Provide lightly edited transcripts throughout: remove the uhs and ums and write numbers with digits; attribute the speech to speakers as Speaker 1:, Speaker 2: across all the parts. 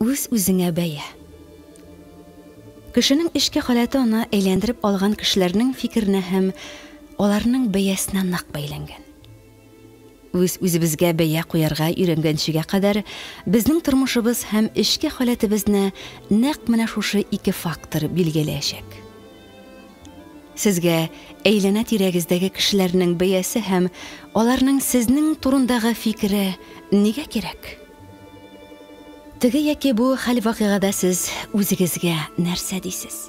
Speaker 1: Үз-үзеңә бәя. Кешенең эчке халәте аны әйләндереп алган кешеләрнең фикеренә һәм аларның бәясенә нык бәйләнгән. Үз-үзебезгә бәя куярга өйрәнгәнчегә кадәр безнең тормышыбыз һәм эчке халәтебезне нәкъ менә шушы ике фактор билгеләячәк. Сезгә әйләнә-тирәгездәге кешеләрнең бәясе һәм аларның сезнең турындагы фикере нигә кирәк? Теге яки бу хәл-вакыйгада сез үзегезгә нәрсә дисез?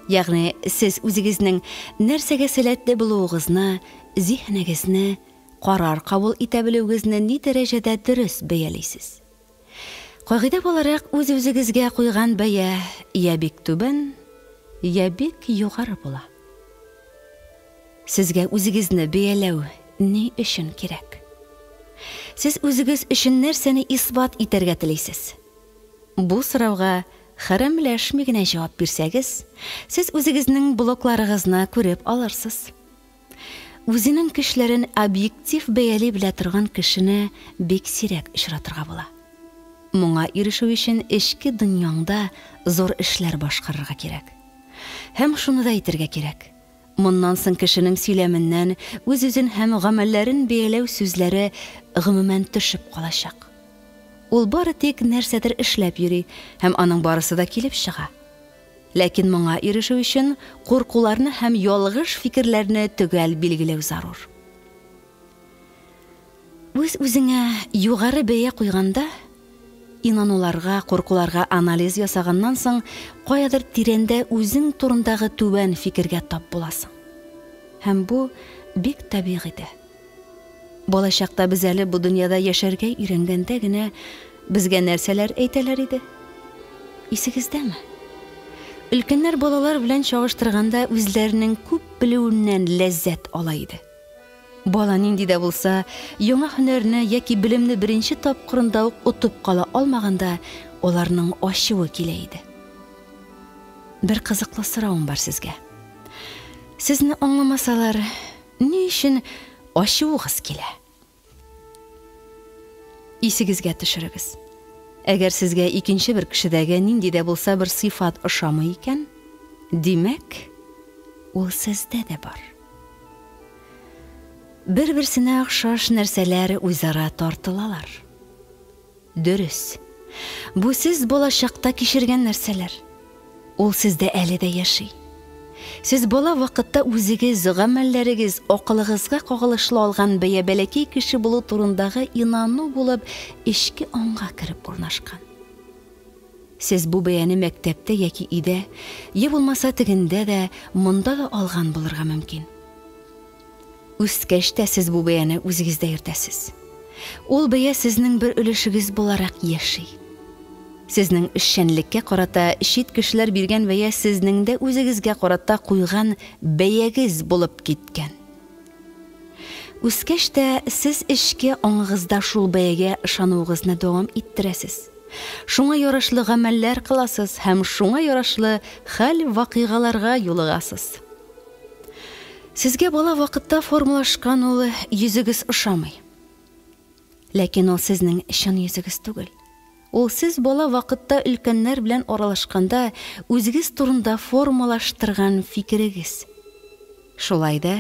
Speaker 1: Ягъни сез үзегезнең нәрсәгә сәләтле булуыгызны, зиһенегезне, карар кабул итә белүегезне ни дәрәҗәдә дөрес бәялисез? Кагыйдә буларак, үз-үзегезгә куйган бәя я бик түбән, я бик югары була. Сезгә үзегезне бәяләү ни өчен кирәк? Сез үзегез өчен нәрсәне исбат итәргә телисез? Бу сорауга хәрәмләшми генә җавап бирсәгез, сез үзегезнең блокларыгызны күреп алырсыз. Үзенең көчләрен объектив бәяли белә торган кешене бик сирәк очратырга була. Моңа ирешү өчен эчке дөньяңда зур эшләр башкарырга кирәк. Һәм шуны да әйтергә кирәк, моннан соң кешенең сөйләменнән үз-үзен һәм гамәлләрен бәяләү сүзләре гомумән төшеп калачак. Ул бары тик нәрсәдер эшләп йөри һәм аның барысы да килеп чыга. Ләкин моңа ирешү өчен куркуларны һәм ялгыш фикерләрне төгәл билгеләү зарур. Үз-үзеңә югары бәя куйганда, инануларга, куркуларга анализ ясаганнан соң, каядыр тирәндә үзең турындагы түбән фикергә тап буласың. Һәм бу бик табигый дә. Балачакта без әле бу дөньяда яшәргә өйрәнгәндә генә безгә нәрсәләр әйтәләр иде? Исегездәме? Өлкәннәр балалар белән чагыштырганда үзләренең күп белүеннән ләззәт ала иде. Бала нинди дә булса яңа һөнәрне яки белемне беренче тапкырында ук отып кала алмаганда, аларның ачуы килә иде. Бер кызыклы соравым бар сезгә. Сезне аңламасалар, Ни өчен ачуыгыз килә? Исегезгә төшерегез. Әгәр сезгә икенче бер кешедәге нинди дә булса бер сыйфат ошамый икән, димәк, ул сездә дә бар. Бер-берсенә охшаш нәрсәләр үзара тартылалар. Дөрес. Бу сез балачакта кичергән нәрсәләр. Ул сездә әле дә яши. Сез бала вакытта үзегез, гамәлләрегез, акылыгызга кагылышлы алган бәя бәләкәй кеше булу турындагы инану булып эчке аңга кереп урнашкан. Сез бу бәяне мәктәптә яки өйдә, я булмаса тегендә дә, монда да алган булырга мөмкин. Үскәч тә сез бу бәяне үзегездә йөртәсез. Ул бәя сезнең бер өлешегез буларак яши. Сезнең эшчәнлеккә карата чит кешеләр биргән бәя сезнең дә үзегезгә карата куйган бәягез булып киткән. Үскәч тә сез эчке аңыгызда шул бәягә ышануыгызны дәвам иттерәсез. Шуңа ярашлы гамәлләр кыласыз һәм шуңа ярашлы хәл-вакыйгаларга юлыгасыз. Сезгә бала вакытта формалашкан ул йөзегез ошамый. Ләкин ул сезнең чын йөзегез түгел. Ул сез бала вакытта өлкәннәр белән аралашканда үзегез турында формалаштырган фикерегез. Шулай да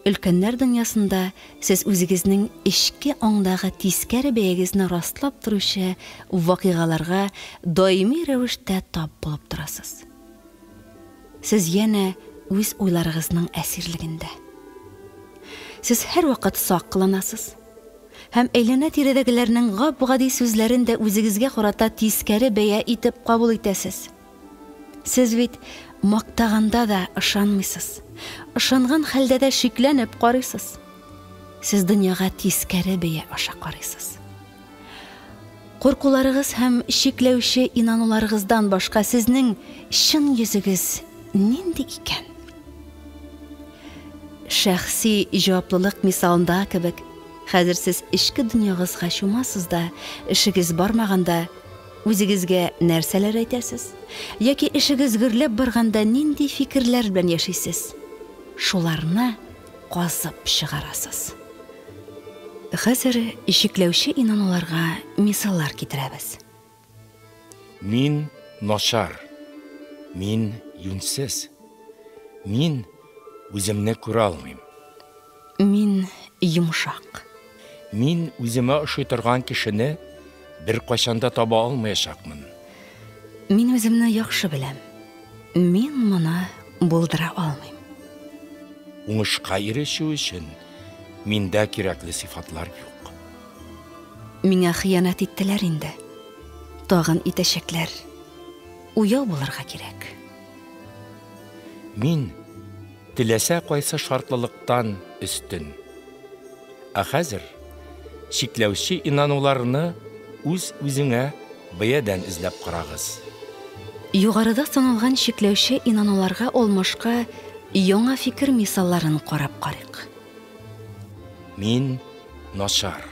Speaker 1: өлкәннәр дөньясында сез үзегезнең эчке аңдагы тискәре бәягезне раслап торучы вакыйгаларга даими рәвештә тап булып торасыз. Сез янә үз уйларыгызның әсирлегендә. Сез һәрвакыт сак кыланасыз. Һәм әйләнә-тирәдәгеләрнең гап-гади сүзләрен дә үзегезгә карата тискәре бәя итеп кабул итәсез. Сез бит мактаганда да ышанмыйсыз. Ышанган хәлдә дә шикләнеп карыйсыз. Сез дөньяга тискәре бәя аша карыйсыз. Куркуларыгыз һәм чикләүче инануларыгыздан башка сезнең чын йөзегез нинди икән? Шәхси җаваплылык мисалында кебек, хәзер сез эчке дөньягызга чумасыз да, эшегез бармаганда, үзегезгә нәрсәләр әйтәсез? Яки эшегез гөрләп барганда нинди фикерләр белән яшисез? Шуларны казып чыгарасыз. Хәзер чикләүче инануларга мисаллар китерәбез.
Speaker 2: Мин начар. Мин юньсез. Мин үземне күрә алмыйм.
Speaker 1: Мин йомшак.
Speaker 2: Мин үземә ошый торган кешене беркайчан да таба алмаячакмын.
Speaker 1: Мин үземне яхшы беләм. Мин моны булдыра алмыйм.
Speaker 2: Уңышка ирешү өчен миндә кирәкле сыйфатлар юк.
Speaker 1: Миңа хыянәт иттеләр инде. Тагын итәчәкләр. Уяу булырга кирәк.
Speaker 2: Мин теләсә кайсы шартлылыктан өстен. Ә хәзер чикләүче инануларны үз-үзеңә бәядән эзләп карагыз.
Speaker 1: Югарыда саналган чикләүче инануларга алмашка яңа фикер мисалларын карап карыйк.
Speaker 2: Мин начар.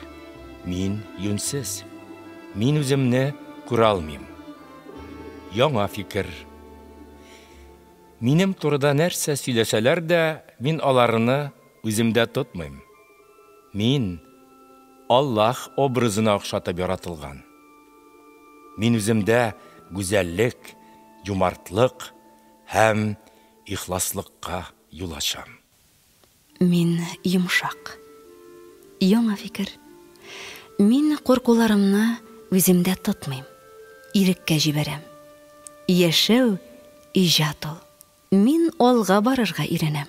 Speaker 2: Мин юньсез. Мин үземне күрә алмыйм. Яңа фикер. Минем турыда нәрсә сөйләсәләр дә, мин аларны үземдә тотмыйм. Мин Аллаһ образына охшатып яратылган. Мин үземдә гүзәллек, юмартлык һәм ихласлыкка юл ачам.
Speaker 1: Мин йомшак. Яңа фикер. Мин куркуларымны үземдә тотмыйм. Иреккә җибәрәм. Яшәү иҗат ул. Мин алга барырга өйрәнәм.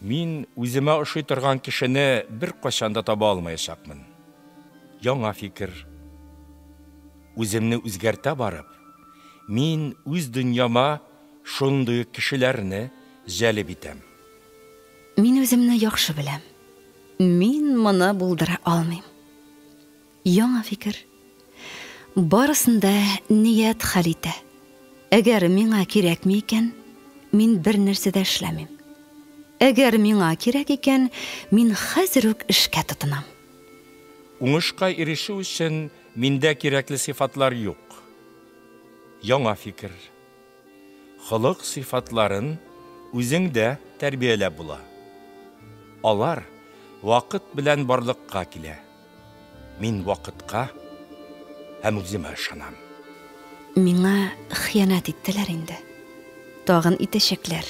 Speaker 2: Мин үземә ошый торган кешене беркайчан да таба алмаячакмын. Яңа фикер. Үземне үзгәртә барып, мин үз дөньяма шундый ук кешеләрне җәлеп итәм.
Speaker 1: Мин үземне яхшы беләм. Мин моны булдыра алмыйм. Яңа фикер. Барысын да ният хәл итә. Әгәр миңа кирәкми икән, мин бернәрсә дә эшләмим. Әгәр миңа кирәк икән, мин хәзер үк эшкә тотынам.
Speaker 2: Уңышка ирешү өчен миндә кирәкле сыйфатлар юк. Яңа фикер. Холык сыйфатларын үзеңдә тәрбияләп була. Алар вакыт белән барлыкка килә. Мин вакытка һәм үземә ышанам.
Speaker 1: Миңа хыянәт иттеләр инде. Тагын итәчәкләр.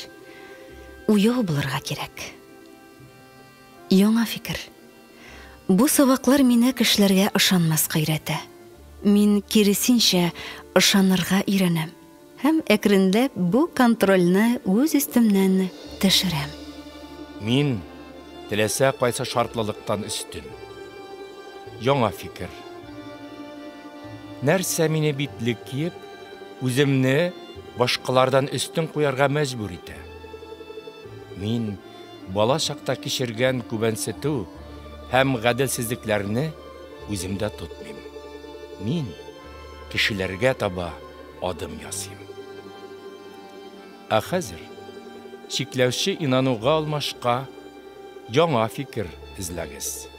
Speaker 1: Уяу булырга кирәк. Яңа фикер. Бу сабаклар мине кешеләргә ышанмаска өйрәтә. Мин, киресенчә, ышанырга өйрәнәм һәм әкренләп бу контрольне үз өстемнән төшерәм.
Speaker 2: Мин теләсә кайсы шартлылыктан өстен. Яңа фикер. Нәрсә мине битлек киеп, үземне башкалардан өстен куярга мәҗбүр итә? Мин бала чакта кичергән күбәнсетү һәм гаделсезлекләрне үземдә тотмыйм. Мин кешеләргә таба адым ясыйм. Ә хәзер чикләүче инануга алмашка яңа фикер эзләгез.